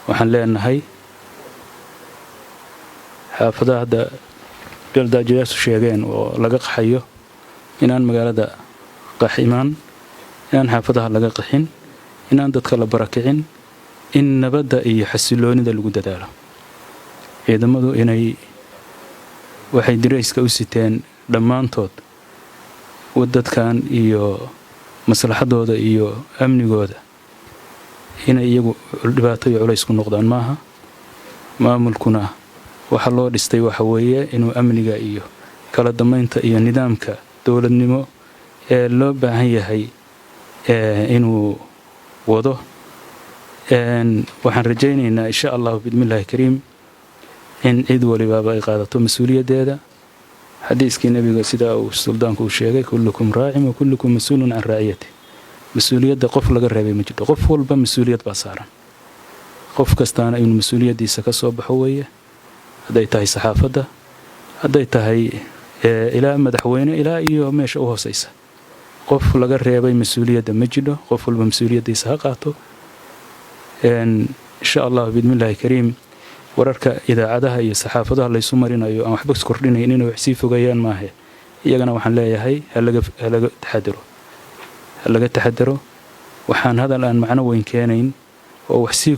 Waxaan leenahay xaafadaha hadda beeldaajiyaashu sheegeen oo laga qaxayo inaan magaalada qax imaan, inaan xaafadaha laga qaxin, inaan dadka la barakicin, in nabadda iyo xasiloonida lagu dadaalo. Ciidamadu inay waxay dirayska u siteen dhammaantood dadkan iyo maslaxadooda iyo amnigooda inay iyagu dhibaato iyo culays ku noqdaan maaha. Maamulkuna waxa loo dhistay waxa weeye inuu amniga iyo kala dambeynta iyo nidaamka dowladnimo ee loo baahan yahay inuu wado. Waxaan rajaynaynaa, insha Allahu biidnillaahi kariim, in cid walibaaba ay qaadato mas-uuliyaddeeda. Xadiiskii Nebiga, sidaa uu suldaanku uu sheegay, "Kullukum raacin wa kullukum mas-uulun can raaciyati." Mas-uuliyadda qof laga reebay ma jirto. Qof walba mas-uuliyad baa saaran, qof kastaana inuu mas-uuliyaddiisa ka soo baxo weeye, hadday tahay saxaafadda, hadday tahay ilaa madaxweyne, ilaa iyo meesha u hooseysa. Qof laga reebay mas-uuliyadda ma jidho. Qof walba mas-uuliyaddiisa ha qaato, insha Allahu biidnillaahi kariim. Wararka idaacadaha iyo saxaafadaha laysu marinayo aan waxba kordhinayn, inay wax sii fogeeyaan maahe, iyagana waxaan leeyahay halaga taxadaro, ha laga taxadaro. Waxaan hadal aan macno weyn keenayn oo wax sii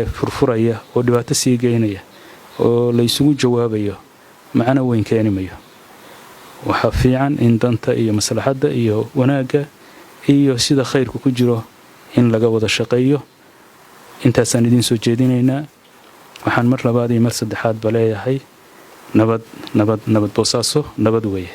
furfuraya oo dhibaato sii geynaya oo laysugu jawaabayo macno weyn keeni mayo. Waxaa fiican in danta iyo maslaxadda iyo wanaagga iyo sida khayrku ku jiro in laga wada shaqeeyo. Intaasaan idiin soo jeedinaynaa. Waxaan mar labaad iyo mar saddexaadba leeyahay nabad, nabad, nabad. Boosaaso nabad weeye.